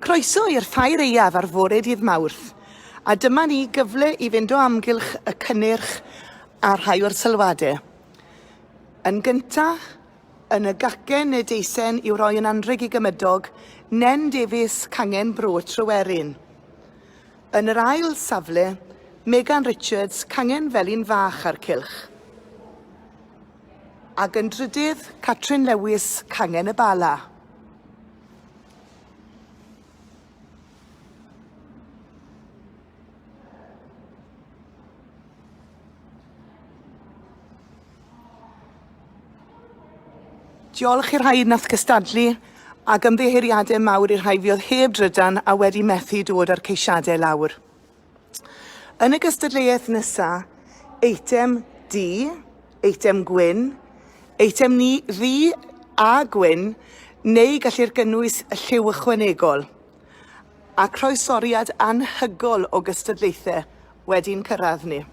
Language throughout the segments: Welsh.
Croeso i'r Ffair Aeaf ar fore dydd Mawrth, a dyma ni gyfle i fynd o amgylch y cynnyrch a rhai o'r sylwadau. Yn gynta, yn y gacen neu deisen i'w roi yn anrheg i gymydog, Nen Davies, Cangen Bro Tryweryn. Yn yr ail safle, Megan Richards, Cangen Felin Fach a'r Cylch. Ac yn drydydd, Catrin Lewis, Cangen y Bala. Diolch i'r rhai nath gystadlu ac ymddiheuriadau mawr i'r rhai fuodd heb drydan a wedi methu dod â'r ceisiadau lawr. Yn y gystadleuaeth nesa, eitem du, eitem gwyn, eitem ni ddu a gwyn, neu gallu'r gynnwys y lliw ychwanegol. A croesoriad anhygol o gystadlaethau wedi'n cyrraedd ni.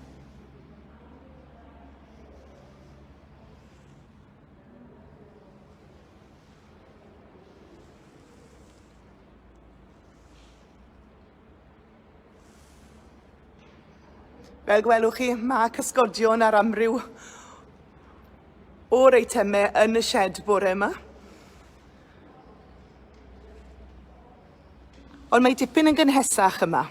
Fel gwelwch chi, mae cysgodion ar amryw o'r eitemau yn y shed bore yma. Ond mae dipyn yn gynhesach yma.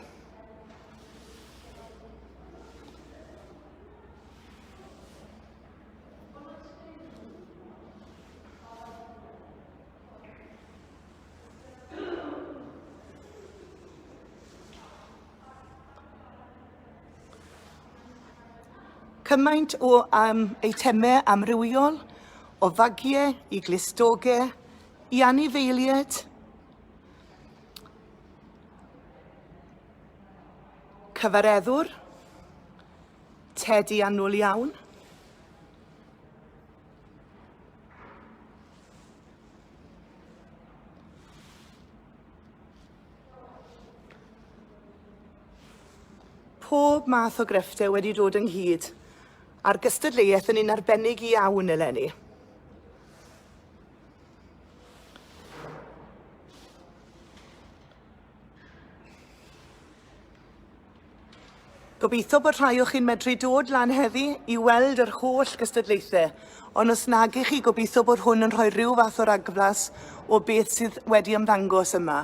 Cymaint o um, eitemau amrywiol, o fagiau i glustogau, i anifeiliaid. Cyfareddwr, tedi annwyl iawn. Pob math o grefftau wedi dod ynghyd, a'r gystadleuaeth yn un arbennig iawn eleni. Gobeithio bod rhai o chi'n medru dod lan heddi i weld yr holl gystadlaethau, ond os nag 'ych chi, gobeithio bod hwn yn rhoi rhyw fath o ragflas o beth sydd wedi ymddangos yma.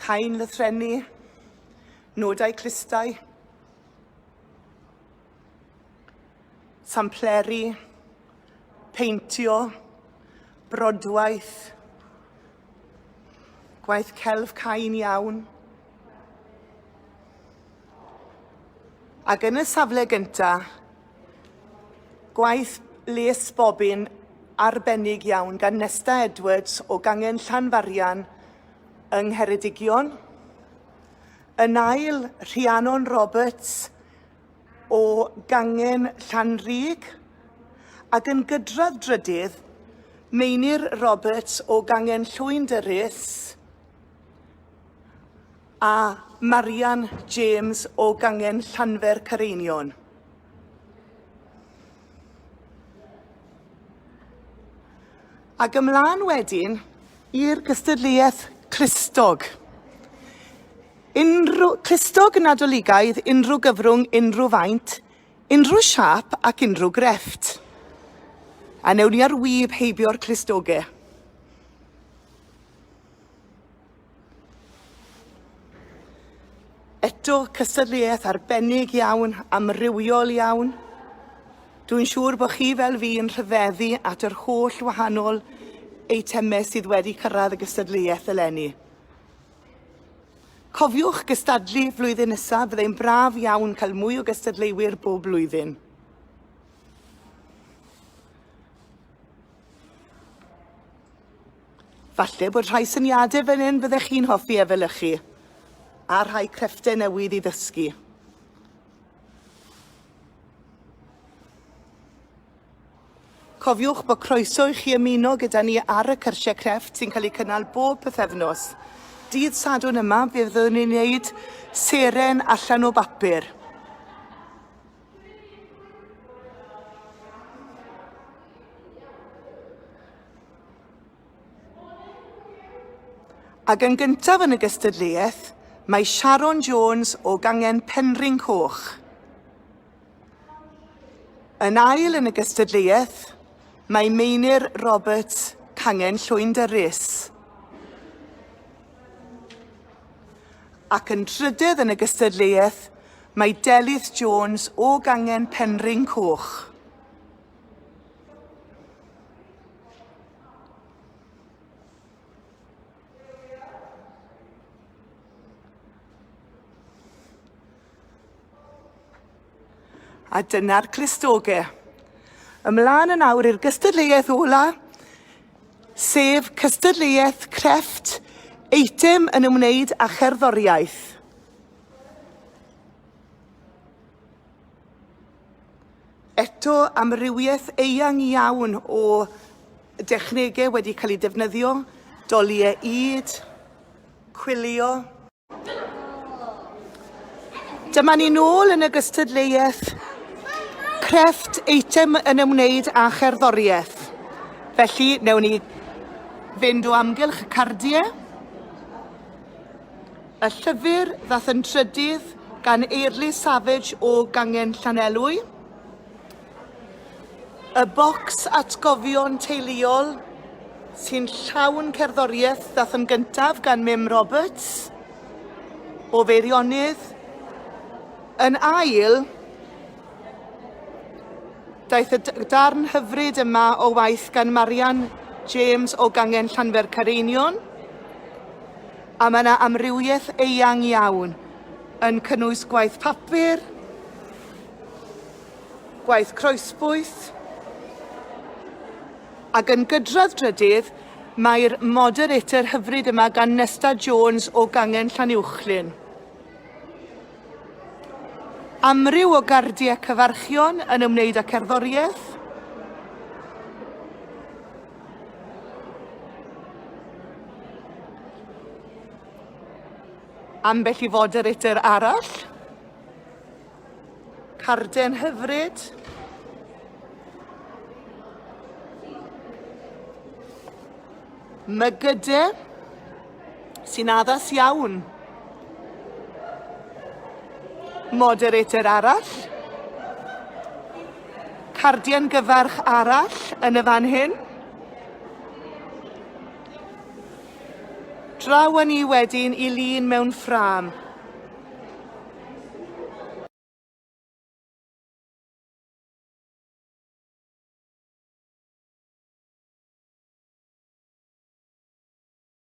Cain lythrennu, nodau clustau, sampleri, peintio, brodwaith, gwaith celf cain iawn. Ac yn y safle gynta, gwaith les bobin arbennig iawn gan Nesta Edwards o gangen Llanfarian yng Ngheredigion. Yn ail, Rhiannon Roberts o gangen Llanrug, ac yn gydradd drydydd, Meinir Roberts o gangen Llwyn Dyrys a Marian James o gangen Llanfair Caereinion. Ac ymlaen wedyn i'r gystadleuaeth clustog. Unrhyw clustog Nadoligaidd, unrhyw gyfrwng, unrhyw faint, unrhyw siâp ac unrhyw grefft. A newn ni ar wib heibio'r clustoge. Eto, cystadleuaeth arbennig iawn, amrywiol iawn. Dwi'n siŵr bod chi fel fi yn rhyfeddu at yr holl wahanol eitemau sydd wedi cyrraedd y gystadleuaeth eleni. Cofiwch gystadlu flwyddyn nesa, byddai'n braf iawn cael mwy o gystadleuwyr bob blwyddyn. Falle bod rhai syniadau fan hyn byddech chi'n hoffi efelychu, a rhai crefftau newydd i ddysgu. Cofiwch bod croeso i chi ymuno gyda ni ar y cyrsiau crefft sy'n cael eu cynnal bob pythefnos. Dydd Sadwrn yma fe fyddwn ni'n gwneud seren allan o bapur. Ac yn gyntaf yn y gystadleuaeth mae Sharon Jones o gangen Penrhyn Coch. Yn ail yn y gystadleuaeth mae Meinir Roberts cangen Llwyn Dyrys. Ac yn drydedd yn y gystadleuaeth mae Delyth Jones o gangen Penrhyn Coch. A dyna'r clustoge. Ymlaen yn awr i'r gystadleuaeth ola, sef cystadleuaeth crefft eitem yn ymwneud â cherddoriaeth. Eto, amrywiaeth eang iawn o dechnegau wedi cael eu defnyddio, doliau ŷd, chwilio. Dyma ni nôl yn y gystadleuaeth crefft eitem yn ymwneud â cherddoriaeth. Felly, newn ni fynd o amgylch y cardiau. Y llyfr ddath yn trydydd gan Eirlys Savage o gangen Llanelwy. Y bocs atgofion teuluol sy'n llawn cerddoriaeth ddath yn gyntaf gan Mim Roberts o Feirionnydd. Yn ail, daeth y darn hyfryd yma o waith gan Marian James o gangen Llanfair Caereinion. A mae yna amrywiaeth eang iawn, yn cynnwys gwaith papur, gwaith croesbwyth, ac yn gydradd drydydd, mae'r moderator hyfryd yma gan Nesta Jones o gangen Llanuwchllyn. Amryw o gardiau cyfarchion yn ymwneud â cerddoriaeth. Ambell i foderator arall. Carden hyfryd. Mygyde, sy'n addas iawn. Moderator arall. Cardian gyfarch arall yn y fan hyn. Draw â ni wedyn i lun mewn ffrâm.